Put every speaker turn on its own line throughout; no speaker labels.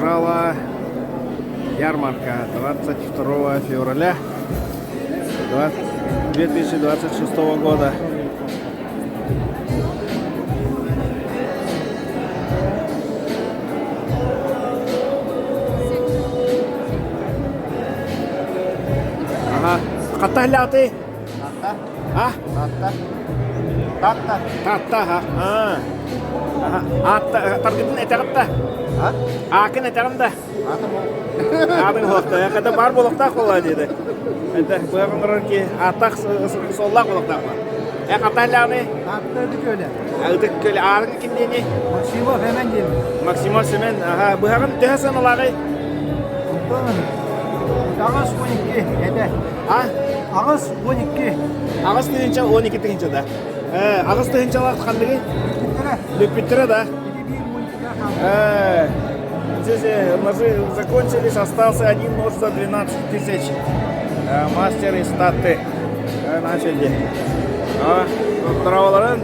Прошла ярмарка 22 февраля 2026 года. Ага. Хата ляты?
Таатта.
А?
Таатта. Таатта.
Таатта, ха. А. Аатта таргытын этэҕин да?
А?
Аакын этэҕин да?
Аатым
Аатыҥ суохта. Хата баар буолуохтаах буолла диэти. Это быһах оҥорор ки ааттаах суоллаах буолуохтаах ба. Э хата ляны?
Таатта Ытык Күөлэ.
Ытык Күөлэ. Аатыҥ ким диэни?
Максимов Семен диэн.
Максимов Семен. Аха. Быһаҕын төһө сыаналааҕый?
Онтон 8-12 этэ.
А?
8-12.
8 тыһыынча 12 тыһыынча да. Э, 8 тыһыынчалаах ханныгый?
Бүппүттэрэ.
Бүппүттэрэ да. Э, здесь ножи закончились, остался один нож за 12 тысяч. Мастер из Татты. Начали. А, здраволарын,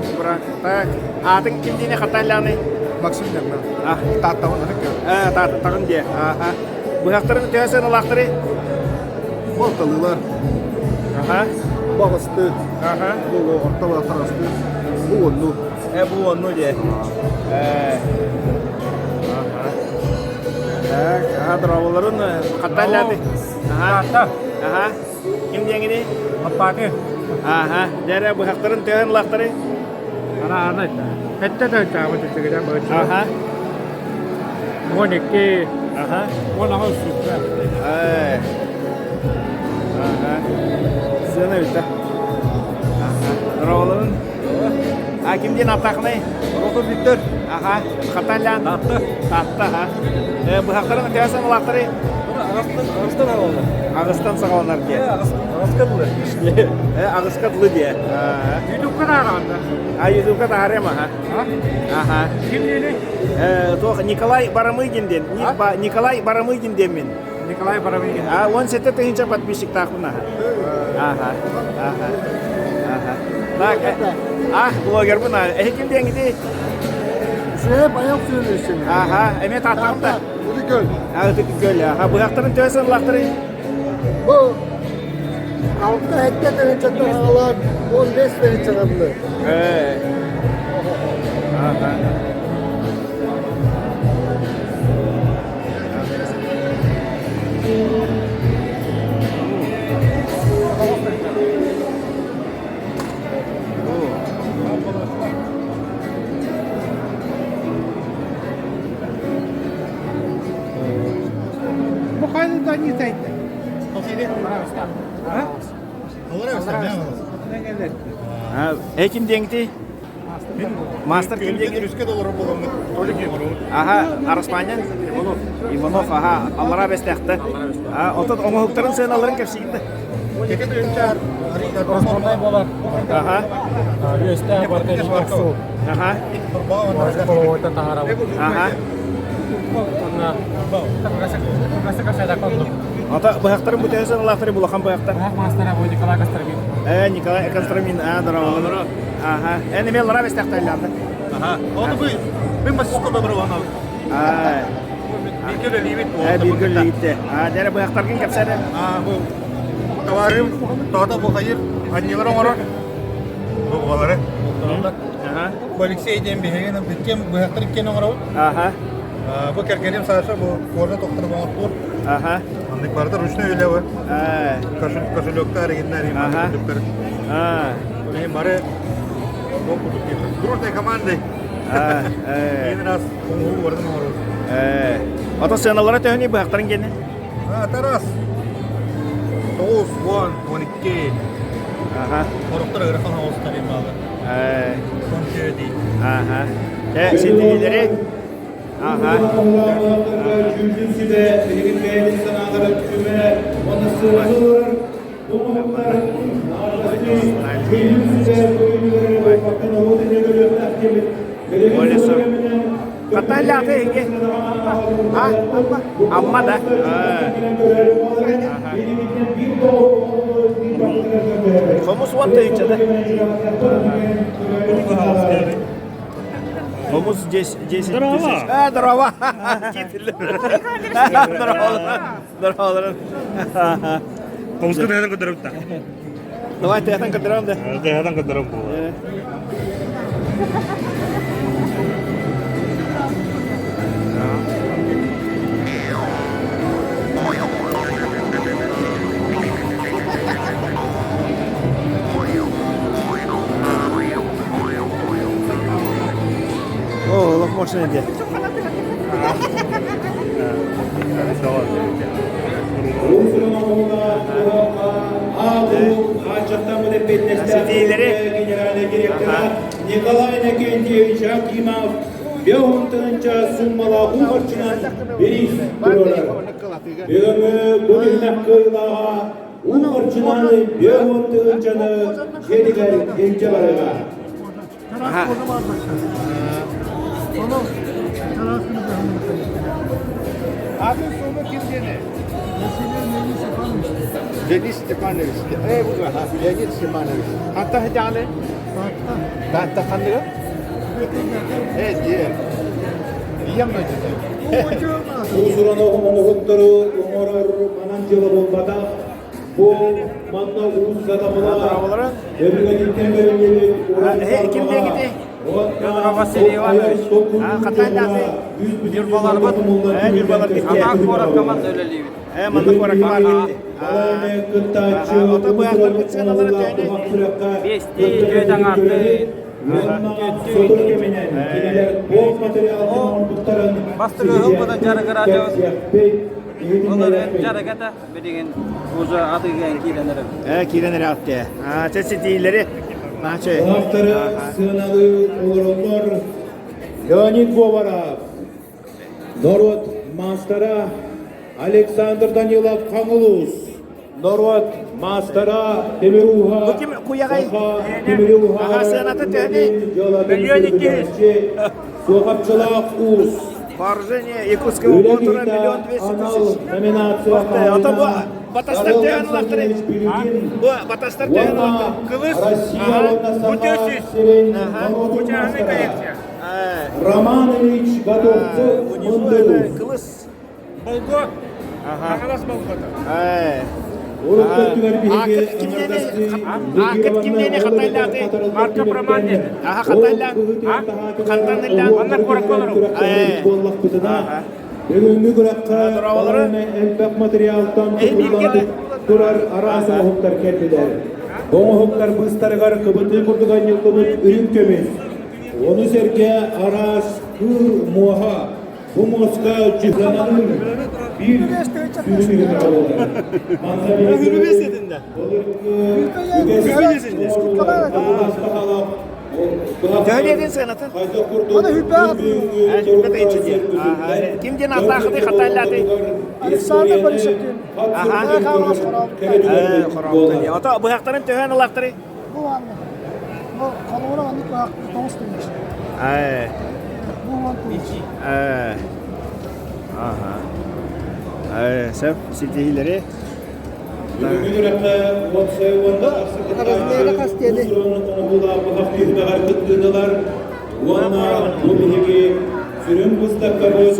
так. Аатыҥ ким диэни хатааллааны?
Максим диэн.
А,
Тааттаҕын ытык
Э, Тааттаҕын диэ. Аха. Быһахтарын төһө сыаналаахтарый?
Балталыылар.
Аха.
Баҕасты.
Аха.
Бу орто баҕасты. Бу онну.
Э, бу онну диэ. Э. Аха. Так, аха, дорооболорун хаттааллааты. Аха. Аха. Ким диэҥини?
Аппааты.
Аха. Дьэрэ быһахтарын төһөн ылахтары?
Ана Эттэ тыһынчаабыт үчүгүдэн быһыччы.
Аха.
12.
Аха.
18 сүүрбэ.
Э. Аха. Сыана бүттэ. Аха. Дорооболорун. А ким диэн аттаахыный?
Орото Виктор.
Аха. Хаталян.
Таатта.
Таатта, аха. Э, быһахтарын төһө саҥалаахтарый?
Аҕыстан аҕыстан аҕалла.
Аҕыстан саҕаланар диэ.
Аҕыска дылы.
Э, аҕыска дылы диэ.
Ютубка тааран да.
А ютубка таарыам аха. Аха.
Ким диэни?
Э, туох Николай Барамыгин диэн. Николай Барамыгин диэммин.
Николай Барамыгин.
А, 17 тыһыынча подписчиктаахпын аха. Аха. Аха. Аха. Так, а, блогербын а. Эһи ким диэҥити?
Сыһып аяқ сөйлесін.
Аха, эмиэ тааттаҕым да.
Ытык Көл.
А, Ытык Көл. Аха, быһахтарын төһө сыаналаахтарый?
Бу алта сэттэ тыһыынчаттан саҕалаан 15 тыһыынчаҕа дылы.
Э. Аха.
Бу хайда да не тайда.
Э, ким диэҥити? Мастер ким диэҥити?
Үскэ доллар буоламмыт. Толик Иванов.
Аха, Араспаанньа?
Иванов.
Иванов, аха, аллараа бэстээхтэ. А, отон оҥоһуктарын сыаналарын кэпсиигин да?
Теке тыһыынча Ростовнай буолар.
Аха.
Үөстээх барыта тахсуу.
Аха.
Половойтан таһаарабыт.
Аха.
Онна
Ата быһахтарын бу төһө сыаналаахтары булахан быһахтар.
Быһах маастара бу Николай Костромин.
Э, Николай Костромин, а, здорово. Аха. Эн эмиэ лара бэстэхтэллээнда.
Аха. Оны бу мен мастерской бабыр оны.
Аа.
Бииргэ үлэлиибит.
Э, бииргэ үлэлиибит. Аа, дьэрэ быһахтаргын кэпсээн.
Аа, бу товарым тоото бу хайыр анньылар оҥорор. Бу буолары.
Аха.
Бу Алексей диэн биһигин иккиэн быһахтар иккиэн оҥоробут.
Аха.
Бу кэргэним Саша бу кожа тохтору оҥортуур.
Аха.
Маннык барыта ручной үлэ бу.
Э.
Кошелектар, игиннэр,
Аха. Аа.
Билигин бары дружной командой.
Аа, э.
Один раз оҥоһуу барытын оҥоробут.
Э. Ото сыаналара төһөнүй быһахтарын гиэнэ?
А, Тарас. 9, 10, 12.
Аха.
Сороктор ыарахан оҕустар баалар.
Э.
14 дии.
Аха. Э, ситиһиилэри. Аха.
Дьүүллүүр сүбэ билигин бэйэтин санааларын түмэ уонна сыаната олорор. Бу оҥоһуктар дьүүллүүр сүбэ көрүүтүгэр буолбакка норуот эмиэ көрүөхтээх диэммит билигин
Колесо.
кэминэн
Хатаалааты эһиги? А? Амма да? Хомус уон тыһыынча да? Хомус 10 10 тысяч. А, здорово! Здорово! Здорово!
Хомуска төһөтөн көрдөрөбүт да.
Давай төһөтөн көрдөрөм да.
Төһөтөн көрдөрөм буолла.
О, олох машина диye. Ситиилэри
Николай Иннокентьевич Акимов беһунтыһынча суммалаах уу-харчынан бириис туруорар. Бүгүҥҥү бу түһүмэх кыайыылааҕа уу-харчынан 50 тыһыынчаны дьиэтигэр илдьэ барыаҕа.
Adın sonu kim gene? Denis Stepanoviç. Э, bu ha, Leonid Stepanoviç. Hatta hadi Таатта ханныга? Э, дьиэ. Ийэм дойдута.
Уус-уран оҥоһуктары оҥорор манан дьыала буолбатах. Бу манна уус сатабыла өбүгэтиттэн бэриллибит
Э, ким диэҥити?
Федоров Василий Иванович.
А, хантан даҕаны?
Ньурбаларбыт.
Э, Ньурбалар китте.
Атаак куорат команда үлэлиибит.
Э, манна куоракка баар китте.
кыттааччы
Ото быһахтарбыт сыаналара төһөнүй?
Бести, түөт аҥаарды.
Сотору кэминэн кинилэр туох материалтан оҥорбуттарын
Бастакы ылбыта дьарыгыраадьабыт. Былырыын дьарыгата билигин уже атыыга киирэн эрэр.
Э, киирэн эрэ атты. А, чэ ситиилэри. Наачы.
Быһахтары сыаналыы олороллор Леонид Говоров, норуот маастара Александр Данилов Хаҥылус, норуот маастара Тимир Ууһа,
Бу ким куйаҕай?
Саха Тимир Ууһа
Аха, сыаната төһөнүй?
1 200 Суохапчылаах уус.
Вооружение якутского
Үлэ
мотора
киһитэ
1 200
анал
000.
номинация
Ото бу
хаһаайына
батастар
Карл
төһөн улахтары?
Александрович Билюкин
Бу батастар төһөн
уонна
улахтары?
Кылыс.
Россия уонна
Бу
Саха
400.
сирин
Аха.
норуотун
Бу
маастара
коллекция.
Э,
Роман Ильич Готовцев
Унизу
Мындыр
это
уус.
кылыс.
Болго. Хаҥалас болгота.
Э.
Урукку өттүгэр биһиги
Аакыт ким диэни?
аҥардастыы
Аакыт ким диэни хатайлааты?
Марка Роман диэн.
Аха, хатайлаан. Хантан ыллаан?
Манна куоракка олорор.
Э.
буоллахпытына бүгүҥҥү күрэххэ
Дорооболору.
элбэх материалтан
Э,
тутуллан
бииргэ
турар араас оҥоһуктар кэллилэр. Бу оҥоһуктар быыстарыгар кыбытыы курдук анньыллыбыт үрүҥ көмүс. Ону сэргэ араас кыыл муоһа бу муоска дьүһүнанын биир сүрүн буолар. Манна
Hürübe sedinde.
үгэс
Төһөлиэтин сыанатын? Э, сүүрбэ тыһыынча диэн. Аха. Ким диэн ааттаахытый хатайлааты?
Александр Борисов диэн.
Аха. Э, хорообут диэн. Ото быһахтарын төһөн ылахтары?
Бу манна. Бу холобура маннык быһах 9 тыһыынча.
Э,
Бу 10 тыһыынча.
э. Аха. Э, сөп ситиһиилэри.
Бүгүҥҥү күрэххэ уопсай уонна кыттыылар уонна бу биһиги сүрүн быыстапкабыт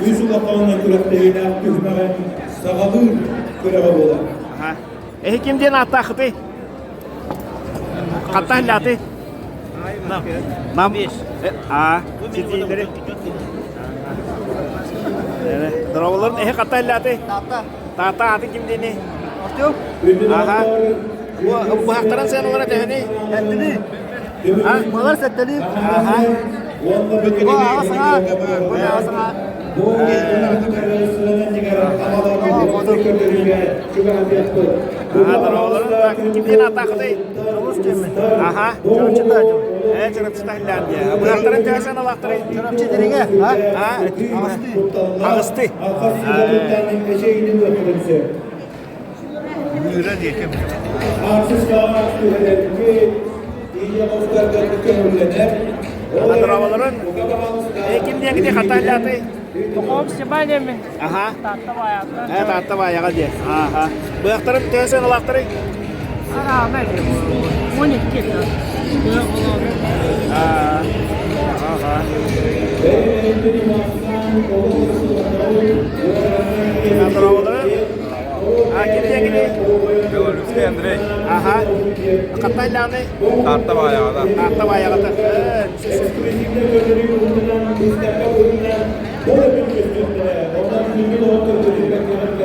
үс улахан күрэхтэһиилээх түһүмэҕин саҕалыыр күрэҕэ буолар.
Аха. Эһи ким диэн ааттаахытый? Хантан ыллааты? Нам. Э, а, ситиһиилэри. Э, Дорооболорун эһи хантан ыллааты?
Таатта.
Таатта аатын ким диэний?
Артем.
Аха. Бу быһахтарын сыаналара төһөнүй?
Сэттэлии.
А?
Балар сэттэлии.
Аха.
Бу аҕа саҥа. Бу аҕа саҥа.
Бу
Аха, дорооболорун. Так, ким диэн ааттаахытый? Аха.
Чурапчыта.
Э, Чурапчыта ыллаан диэ. Быһахтарын төһө сыаналаахтарый?
Чурапчы Дириҥэ. А?
А?
Аҕыстыы.
Аҕыстыы.
Бүүрэ диэки.
Артистар түһэрэрги, ийэ көмүллэнэр.
Дорооболорун. Э, ким диэҥити хантан ыллааты?
Тохом Степаниями.
Аха.
Таатта баайаҕа.
Э, Таатта Баайаҕа диэ. Аха. Быһахтарын төһө сыаналаахтарый?
Араана 12.
А, Аха.
Белорусский Андрей.
Аха. Хаттайлааны?
Таатта баайаҕата.
Таатта баайаҕата.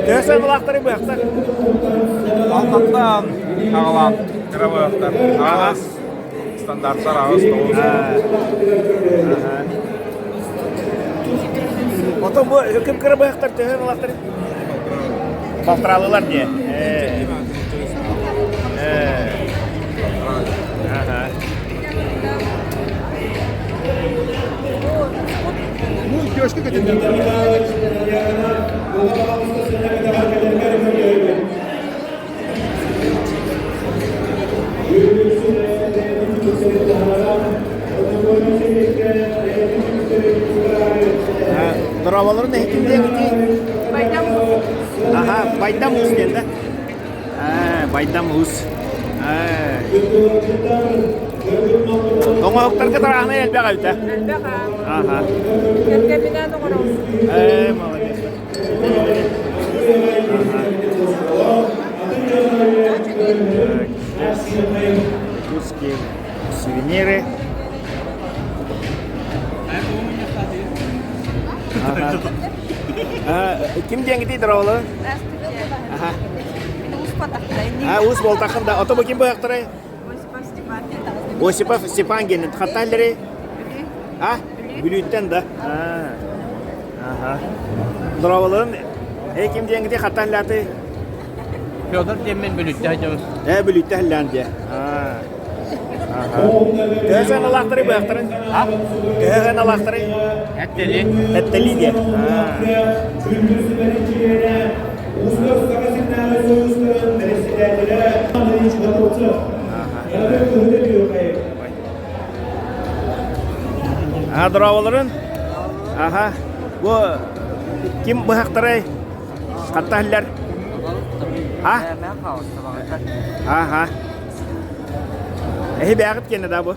Төһө сыаналаахтары быһахтар?
Алтаттан аҕалаан кыра быһахтар. Аҕас стандарттар аҕыс тоҕус.
Отон бу ким кыра быһахтар төһө сыаналаахтар? Балтаралылар дии. Дорооболорун эһитин диэбити.
Байдам Уус.
Аха, Байдам Уус диэн да? Ээ, Байдам Уус. Ээ. Оҥоһуктарга тарааһынай элбэх эбит ээ.
Элбэх аа.
Аха.
Кэргэмминээн оҥоробут.
Ээ, молодец. Так, здесь русские сувениры. Ага. Ким диэҥитий дороолу?
Здравствуйте.
Ага.
Уус Патахтай.
А, уус буолтаххын да. Ото бу ким быһахтарай?
Осипов Степан.
Осипов Степан генин. Хатталлары? А? Бүлүүттэн да? Аха. Дорооболорун. Эй, ким диэҥитий хатталлааты?
Федор диэммин бүлүүттэ сылдьабын.
Ээ, бүлүүттэ сыллаан диэ. Аа. Аха. Төһө сыаналаахтарый быһахтарын?
А?
Төһө сыаналаахтарый?
Эттели.
Эттели диэ. Аа. Аха, дорооболорун. Аха. Бу ким быһахтарай? Хатта иһиллэр? А? Аха. Эһи бэйэҕит киэнэ да бу?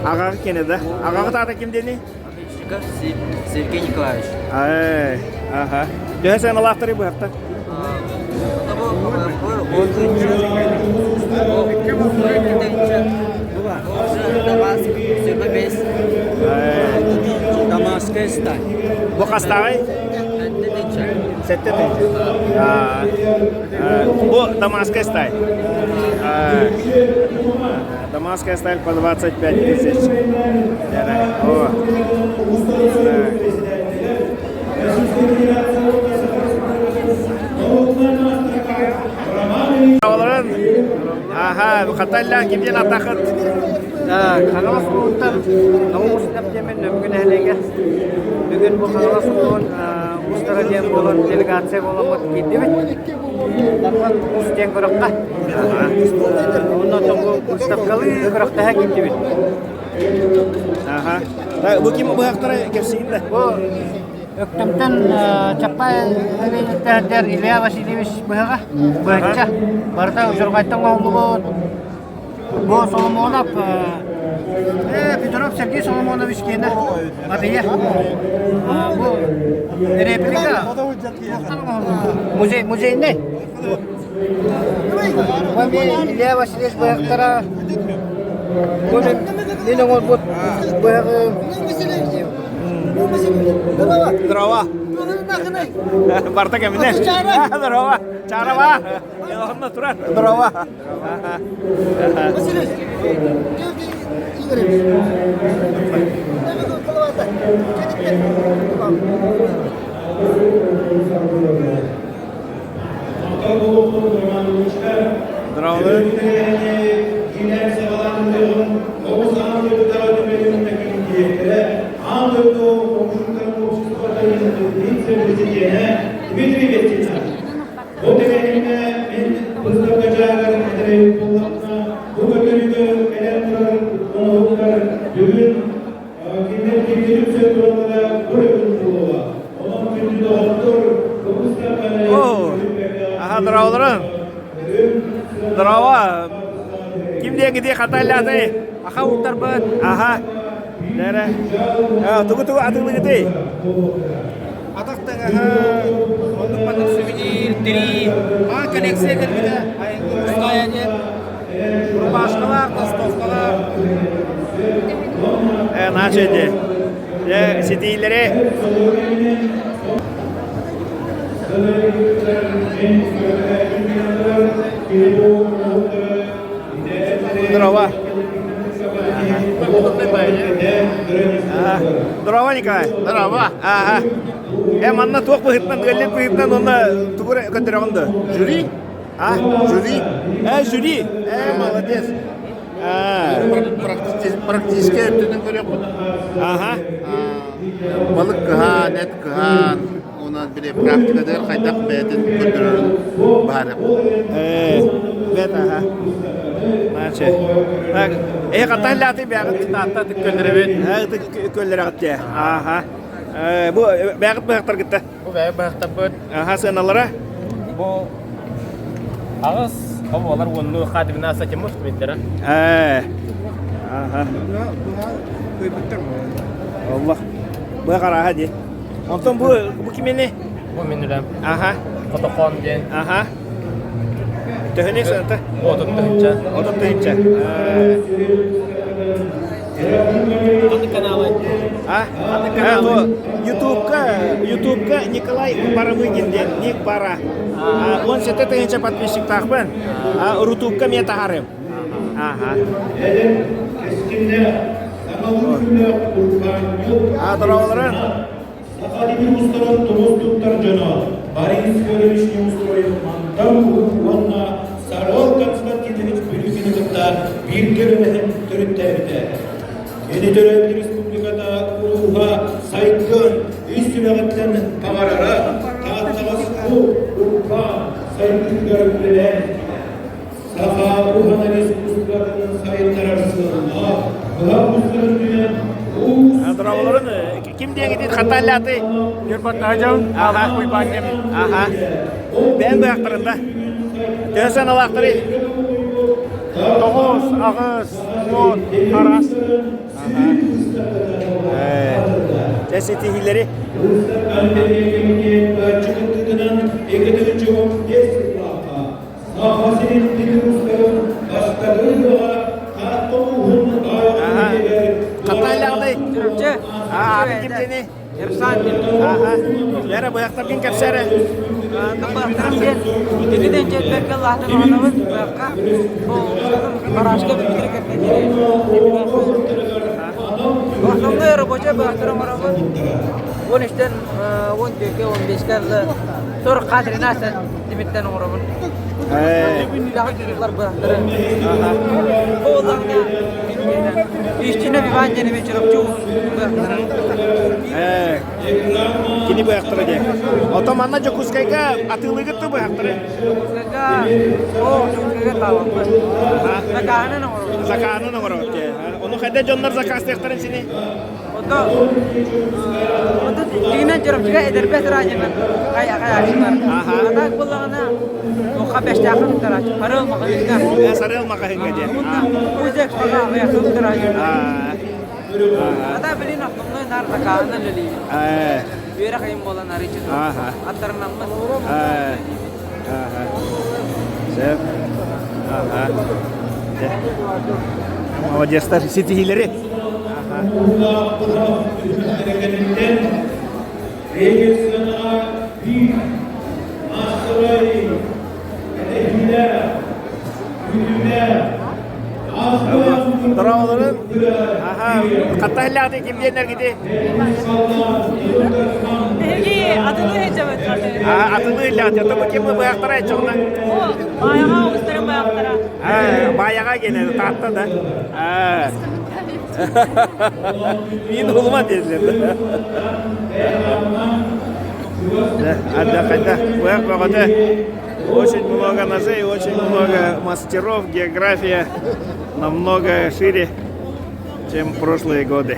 Аҕаҕыт киэнэ да? Аҕаҕыт аата ким диэний?
Сергей Николаевич.
Ай, аха. Төһө сыаналаахтарый быһахтар?
Дамасская сталь.
Бу хастааҕый? Сэттэ тыһыынча. Бу Дамасская сталь. Дамасская сталь по 25 тысяч. О. Аха, хаталла кимден атахыт?
Хаҥалас улууһуттан Новоустов диэммин Нөмүгү нэһилиэгэ. Бүгүн бу Хаҥалас улууһун уустара диэн буолан делегация буоламмыт киирдибит. Дархан уус диэн көрөххө. Онно бу выставкалыы күрэхтэһэ киирдибит.
Аха. Бу ким быһахтара кэпсиин да?
Бу Өктөмтөн Чаппай нэһилиэктэрдэр Илья Васильевич быһаҕа, быһачча барыта удьурҕайтан оҥоһуллубут Бу Соломонов Петров Сергей Соломонович киэнэ Матыя. Бу реплика музей музейный. Илья Васильевич быһахтара бу мин оҥорбут быһаҕым
Здорово. Барта кэминэ. Здорово. Чарова. Онно турар. Здорово.
Василий, Георгий Игоревич.
Здорово.
Бу тэрээһиҥҥэ мин быыстапка дьааһыгар этэрэй буоллахпына, бу көрдөрүүгэ кэлэн турар оҥоһуктар бүгүн кинилэр кирдирик сөп тураллара бу эрэ күн буолуоҕа. Онон күндү доҕоттор, бу быыстапканы
О, аха, здороволорун. Здорово. Ким диэн кити хаталлааты?
Аха уттарбыт.
Аха. Дэрэ. Тугу тугу атыылыгытый?
Атах таҥаһа, оннук маннык сувенир, тирии, аа коллекция кэлбитэ, айыҥҥы диэн рубашкалаах, толстовкалаах.
Э, наша ди. Э, ситиилери. Здорово. Здорово, Николай.
Здорово.
Ага. Э, манна туох быһыытынан, ыаллык быһыытынан уонна тугу көрдөрөҕүн да?
Жюри?
А?
Жюри?
Э, жюри.
Э, молодец.
А.
Практически өттүнэн көрүөхпүт.
Ага.
Балык кыһаан, эт кыһаан, онон били практикатыгар хайдах бэйэтин көрдөрөрүн баһаарыахпыт.
Э, бэт аха. Наче. Так, э хаталлааты бэҕит
Таатта көллөрөбүт.
Э, көллөрөҕүт дии. Аха. Э, бу бэҕит быһахтаргытта.
Бу бэйэ быһахтарбыт.
Аха, сыаналара?
Бу аҕыс оболар уонну хадвина сатимуш биллэрэ.
Э. Аха. Аллах. Бу караха ди. Онтон бу бу кимини?
Бу мин үлэм.
Аха.
Хотохон диэн.
Аха. Төһөнү сыаната?
30 тыһыынча.
30 тыһыынча.
Ханнык каналы?
А?
Ханнык каналы?
Ютубка, Ютубка Николай Барамыгин диэн Ник Бара. 17 тыһыынча подписчиктаахпын. Рутубка мен таһарым. Аха. А, дороголарын.
Саха устарын тумус туттар дьоно Борис Федорович Неустроев Мантан уонна Сарыал Константинович Билюкины кытта бииргэ үлэлэһэн төрүттээбитэ. Кини төрөөбүт республиката улууһа сайдыан ис сүрэҕиттэн баҕарара, Тааттаҕа спорт, урбаан сайдыытыгар үлэлээн испитэ. Саха уһанар искусствотын сайыннарар сыаллаах быһа устарын уус
Дороголорун ким диэҥитин хатаалааты?
Ньурбаттаһадьан,
Аха.
Уйбаанньам.
Аха. Бэйэн быһахтарында. Төһө сыаналаахтарый?
Тоҕус, аҕыс, уон, араас.
Дьэ ситиһиилэри.
Саха сирин тимир бастакы ыһыаҕа Таатта улууһун
Хатаалаҕыный?
Чурапчы.
Аа, ким диэний?
Ерсан диэн.
Аха. Лера быһахтаргын кэпсээрэ.
Быһахтарым диэн иккитин четверка лаатын оҕонобут быһахха бу барашка бүппүтүрэ кэртэн Основной рабочий быһахтары оҥоробут. 13-тен 14-ке, 15-ке 40 13 тимиртэн оҥоробун. Үлэҕэ быһахтары. Буоллаҕына Истина Иван диэн Чурапчы быһахтара.
Кини быһахтара диэн. Оттон манна Дьокуускайга атыылыыгыт ту быһахтары?
Дьокуускайга оо Дьокуускайга таабаппыт. Закаһынан оҥоробут.
Закаһынан оҥоробут диэн. Ону хайда дьоннор заказтыахтарын сини?
Ото ото дьиҥинэн Чурапчыга эдэрбэт радионан хайааччылар. Ата буоллаҕына туохха бэстээххэ туттарааччы. Сарыал маҕаһыыҥҥа.
Сарыал маҕаһыыҥҥа диэн.
Узек хаҕа аҕыйахта туттарааччы. Ата билин основной нар закааһынан үлэлиибин. Үөрэх ыйым буолан арыйчы аттарынаммын.
Сөп. Молодецтар ситиһиилэри. Дороолорун. Аха, хатта иһиллэҕитий ким диэннэргити?
Биһиги атылыы сылдьабыт.
Атылыы иһиллэҕит. Оттон бу ким быһахтара иччоҕуна?
Баайаҕа оҕустарын быһахтара.
Баайаҕа генэ Таатта да. Мин улума диэтилэр. Да, хотя, очень много ножей, очень много мастеров, география намного шире, чем в прошлые годы.